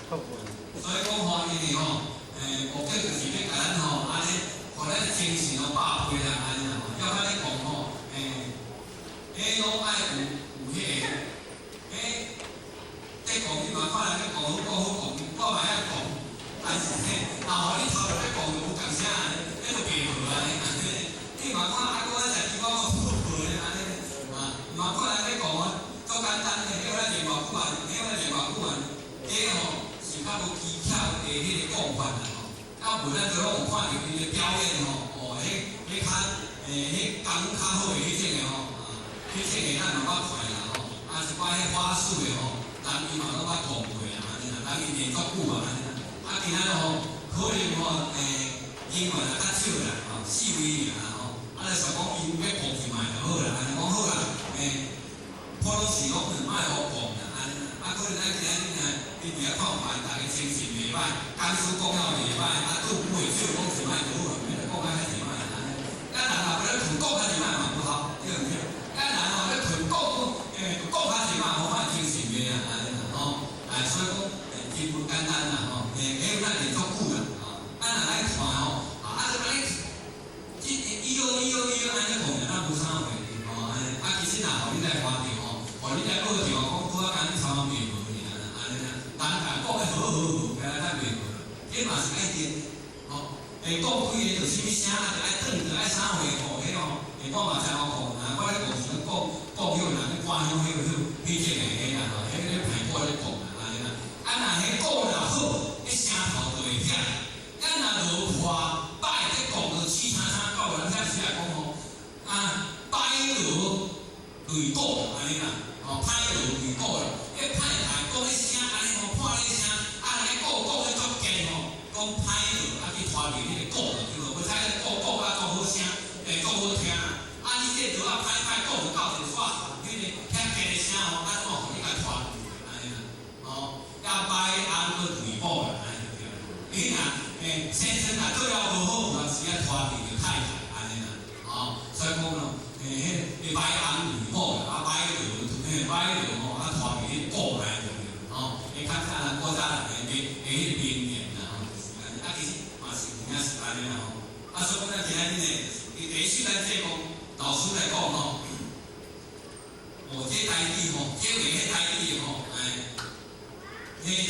所以講吼，因為吼，目的就是欲共咱吼，按呢，予咱精神吼百倍啦，按呢啦吼。要按呢講吼，彼攏愛有彼个，彼咧講你嘛看人咧講好講好講，我嘛曉講，但是呢，啊，予你頭路咧講就無仝聲按呢，彼就袂好按呢。你嘛看啊，閣我食豬我閣好好咧按呢，啊，嘛看人咧講啊，足簡單的，彼個練偌久啊，彼個練偌久啊，這吼是較無技巧的彼个講法啦吼。啊，無咱就攏有看著伊的表演吼，哦，彼較彼功夫較好的彼種的吼，啊，彼種的咱嘛捌看啦吼，啊，一寡彼法術的吼，人伊嘛攏捌講過啦，按呢啦，人伊練足久啊，按呢啦。啊，今仔日吼，可能吼，人員也較少啦，吼，四位爾吼，啊，就想講伊欲講一賣就好啦，按呢講好啦，普攏是攏毋愛予講啦，按呢啦，啊，可能咱今仔日呢，你佇遐看覓，逐家精神袂歹，講師講了袂歹，啊，拄袂少講一擺就好，免講較濟擺按呢。咱人若欲咧困講較濟擺嘛無效，對毋對？咱人吼咧困講講較濟擺，無法精神袂啊，按呢啦吼。哎，所以講，真無簡單啦吼，彼咱練足久啦，吼，啊，若來看吼，啊，就按呢，這伊喲伊喲伊喲按呢講，咱無啥貨吼，按呢，啊，其實若予你來看著吼，予你來學著，講拄仔敢參袂無爾啦，按呢啦，人共講的好好好，敢若較袂無，這嘛是愛練，吼，講幾个就啥物聲，啊，就愛轉，就愛啥貨吼，彼吼，我嘛知影講，啊，我咧講是講講彼人咧看向彼個彼種的彼啦吼，彼個排鼓咧講啦，按呢啦，啊，若彼鼓若好，彼聲頭就會響，啊，若無破歹咧講就起聲聲到人遐時來講吼，啊，歹鑼擂鼓按呢啦，吼，歹鑼擂鼓啦，彼歹排鼓彼聲按呢吼，破咧聲，啊，彼鼓鼓咧足堅吼，講歹鑼啊去拖住彼个鼓就對無，無彩個鼓鼓啊足好聲，足好聽，啊，你這個鑼仔歹歹鼓就到一个煞，彼个遐堅的聲吼，啊怎予你共拖住按呢啦，吼，啊歹翁閣擂鼓啦，按呢就對啦。你若先生若做了無好，有當時啊拖住就太太按呢啦，吼，所以講咯，彼個歹翁擂鼓啦，啊歹鑼，彼歹鑼吼，啊拖住彼鼓按呢就對，吼，較早人古早人的彼个名言啦，吼，就是按呢，啊其實嘛是有影是按呢啦吼，啊所以講咱今仔日呢，就是第一首咱這講老師來講吼，哦，這台語吼，這話彼台語吼，彼這